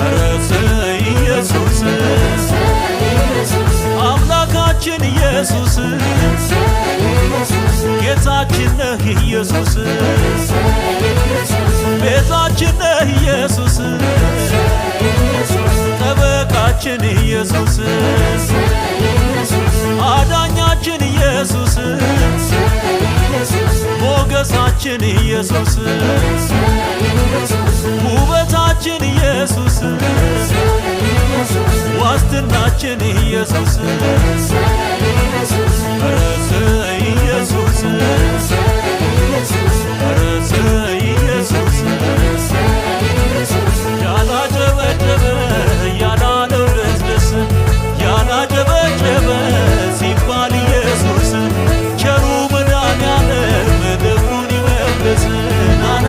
ኧረ ኢየሱስ፣ አምላካችን ኢየሱስ፣ ጌታችን ነህ ኢየሱስ፣ ቤዛችን ነህ ኢየሱስ፣ ጠበቃችን ኢየሱስ፣ አዳኛችን ኢየሱስ፣ ሞገሳችን ኢየሱስ፣ ውበታችን ኢየሱስ፣ ዋስትናችን ኢየሱስ። ኧረ